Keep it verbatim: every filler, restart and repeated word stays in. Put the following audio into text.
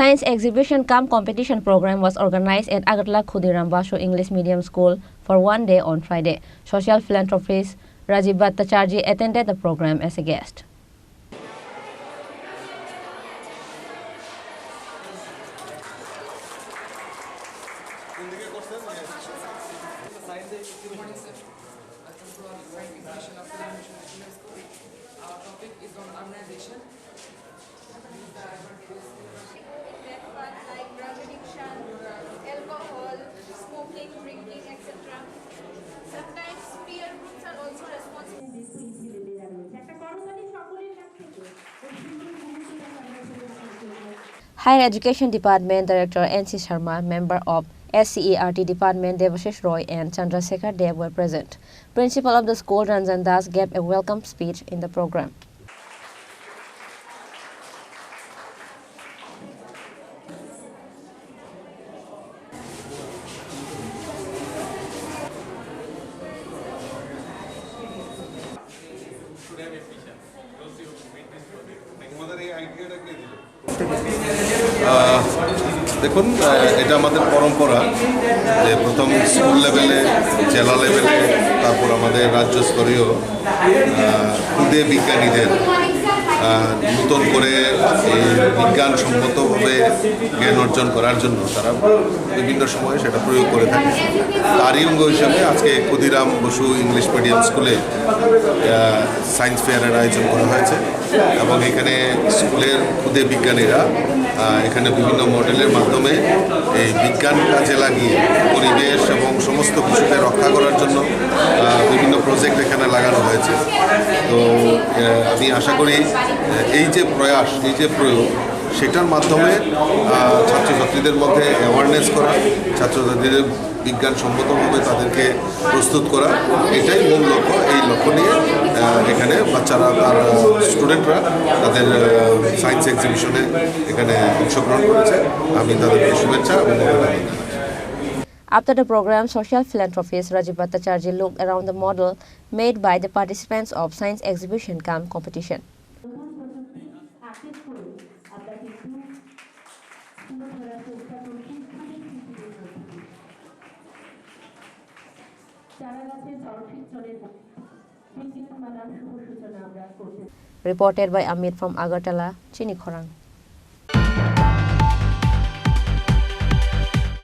Science exhibition cum competition program was organized at Agartala Khudiram Basu English Medium School for one day on Friday. Social philanthropist Rajiv Bhattacharjee attended the program as a guest. Our topic is on urbanization. Bad path like drug addiction, alcohol, smoking, drinking, et cetera. Sometimes peer groups are also responsible. Higher Education Department Director N C Sharma, member of S C E R T Department Debashish Roy and Chandra Sekhar Dev were present. Principal of the school Ranjan Das gave a welcome speech in the program. আহ, দেখুন, আহ, এটা আমাদের পরম্পরা যে প্রথম স্কুল লেভেলে, জেলা লেভেলে, তারপর আমাদের রাজ্য স্তরীয়, আহ, খুদে বিজ্ঞানীদের, আহ, নতুন করে এই বিজ্ঞানসম্মতভাবে জ্ঞান অর্জন করার জন্য তারা বিভিন্ন সময়ে সেটা প্রয়োগ করে থাকে। তারই অঙ্গ হিসাবে আজকে ক্ষুদিরাম বসু ইংলিশ মিডিয়াম স্কুলে, আহ, সায়েন্স ফেয়ারের আয়োজন করা হয়েছে এবং এখানে স্কুলের খুদে বিজ্ঞানীরা, আহ, এখানে বিভিন্ন মডেলের মাধ্যমে এই বিজ্ঞান কাজে লাগিয়ে পরিবেশ এবং সমস্ত কিছুকে রক্ষা করার জন্য, আহ, বিভিন্ন প্রজেক্ট এখানে লাগানো হয়েছে। তো, আহ, আমি আশা করি, আহ, এই যে প্রয়াস, এই যে প্রয়োগ, সেটার মাধ্যমে, আহ, ছাত্রছাত্রীদের মধ্যে অ্যাওয়ারনেস করা, ছাত্রছাত্রীদের বিজ্ঞানসম্মতভাবে তাদেরকে প্রস্তুত করা, এটাই মূল লক্ষ্য। এই লক্ষ্য নিয়ে, আহ, এখানে বাচ্চারা, তার, আহ, স্টুডেন্টরা তাদের, আহ, সায়েন্স এক্সিবিশনে এখানে অংশগ্রহণ করেছে। আমি তাদেরকে শুভেচ্ছা এবং অভিনন্দন জানাচ্ছি। After the program, social philanthropist Rajiv Bhattacharjee looked around the model made by the participants of science exhibition cum competition. Reported by Amit from Agartala, Chini Khorang.